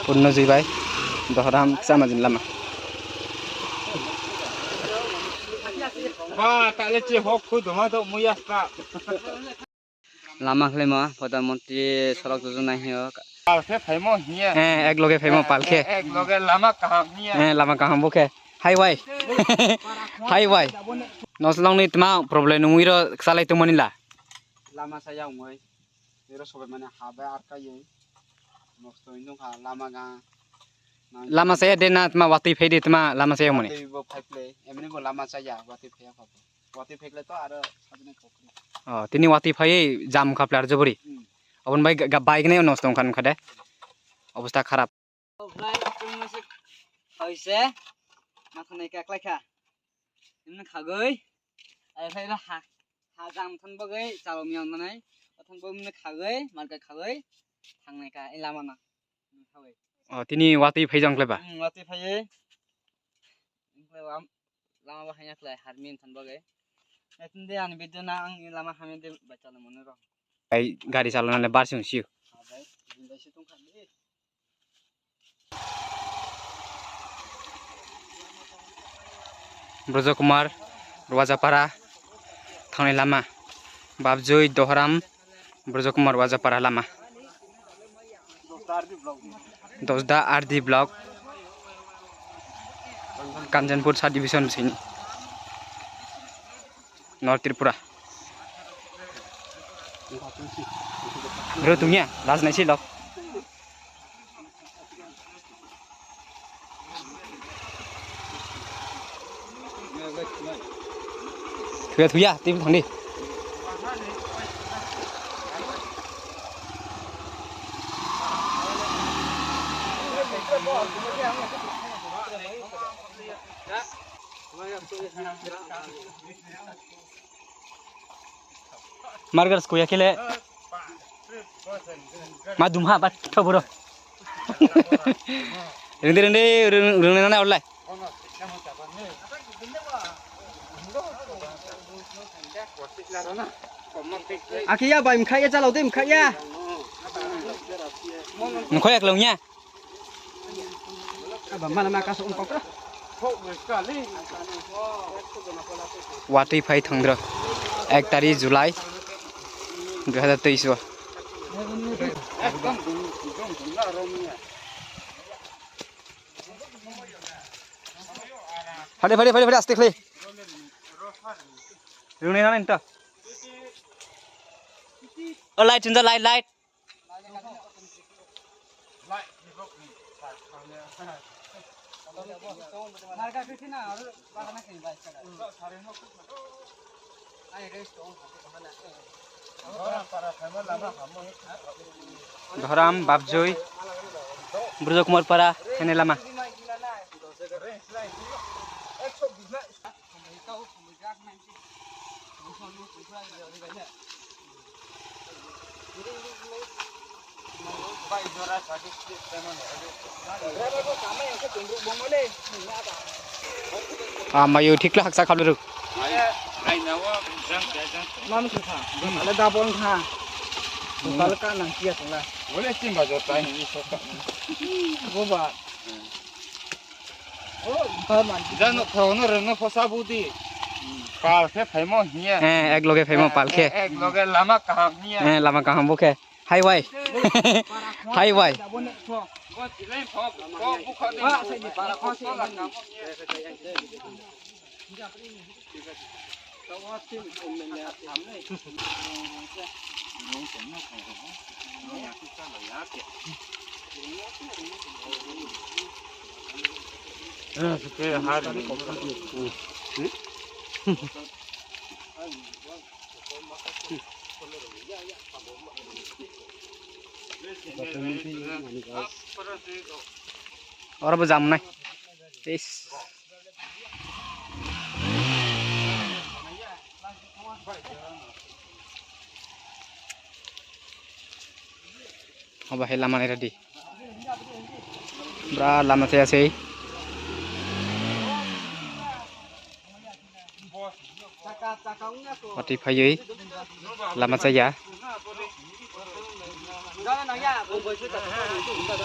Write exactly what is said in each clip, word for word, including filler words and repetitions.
Punno jui bai, Dohram Chamajin lama. Ba, kale che hok khu doma do muya ka. Lama khlaima, Pradhan Mantri sorok jojona hiyo. Palkhe phaimo hiya. Eh, ek loge phaimo palkhe. Eh, ek loge lama kaham hiya. Eh, lama kaham bokhe. Highway. Highway. Noslong ni tma problem nungwi ro salai tongmani la. Lama saya ungwi. Ero sobai mane ha bai ar kai. Nosto indung ha lama ga. Lama saya de na tma watwi phai de tma lama saya mani. Watwi bo phai play. Emni bo lama saya watwi phai kho. Watwi phai kle to aro sabini kokri. Oh, tini watwi phai jam kha plar jobori. Hmm. Obon bai ga, ga bike ne nosto wngkha wngkha de. Obostha kharap. Hoise. Mathani ka klai kha. Imni khagoi. Ai phai ha. Ha jam thon bagoi chalo miyang nanai. Thon bagoi imni khagoi, marka khagoi. Thangnai ka ilama na. Oh, tini watwi phai jang khlai ba? Hmm, watwi phai. Lama bahai ya khlai harmin thon bagoi. Etin de ani video na ang lama hamya de bachalo mano ro. Ai gari chalona le bar sung siu. Brojo Kumar, Rwajapara, thangnai lama. Babjoi, Dohram, Brojo Kumar, Rwajapara lama. Dosda R D block, Kanchanpur sub division bisini. North Tripura. Bro, tungya, last night sih, lok. Thuya, thuya, tim thangdi. Margar skuya kile. Ma dumha bat thoboro. Rende rende reng reng na orlai. Aki ya bai mkhai ya chalao de mkhai ya. Mkhai ya klong ya. Watwi phai thangdra ek tari July dui hazar teis o. Phade phade phade phade aste khlai. Rung nai nai ta. O light hinja light light. Dhoram, Babjoi, Burjo Kumar Para, Khenelama. Ah, mayu thikla haksa khalu ruk. Mam kha, ale dabon kha. Kal ka nang kia tula. Wale chimba jo tai ni soka. Boba. Jano thao no reno phosa budi. Pal khe phaimo hiya. Eh, ek loge phaimo pal khe. Eh, ek loge lama kaham hiya. Eh, lama kaham bo khe. Highway. Highway. Oro bo jam nai. Tis. Obo hai lama ni ready. Bra lama chaya sei. Watwi phaiwi lama chaya.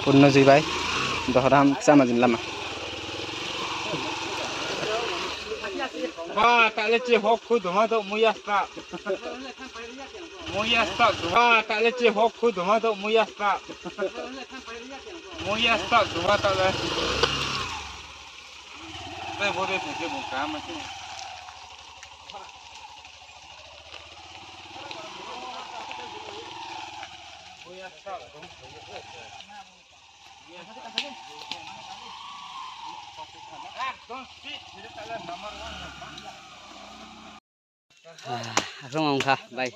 Purno jui bai, Dohram Chamajin lama. Ba, ta le chi hok khu duma do muya sta. Muya sta duma, ta le chi hok khu duma do muya sta. Muya sta duma ta le. Bai bo de se je bo ka ma se. Aswk wngkha bai.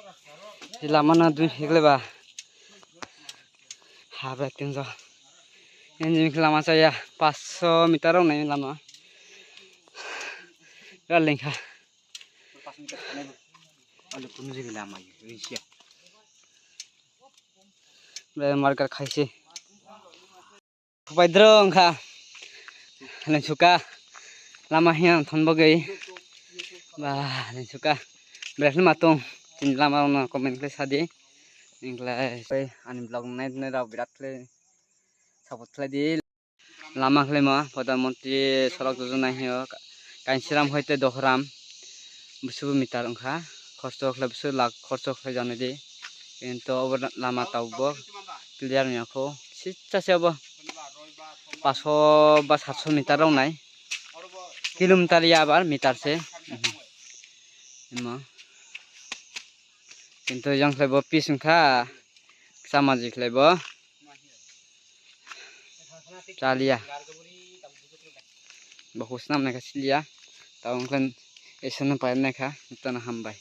Lama no dui hikle ba. Ha bai tinjo. Engine khe lama chaya passo meter rok nai lama. Gal lengkha. Bai marker khaisi. Paidro wngkha. Lengsuka. Lama hiya thon bagwi. Ba, lengsuka. Belai kheno matung. Chini lama rokno comment khlai sadi. Wngkhlai ani vlog nai nai rok birat khlai support khlai di. Lama khlaima Pradhan Mantri sorok jojona hiyo. Kainsiram hoite Dohram. Busubo meter wngkha. Khorcho khlai busu lakh khorcho khlai jani di. Kintu obo lama tabuk clear wngya kho. Sitsa se obo. Paso ba satso meter rok nai. Kilometer ya abar meter se. Mhm. Imo. Kintu yang khlai bo pis wngkha. Sama ji khlai bo. Chaliya. Bo husnam naikha siliya. Tao wngkha esano pair naikha. Tano hambai.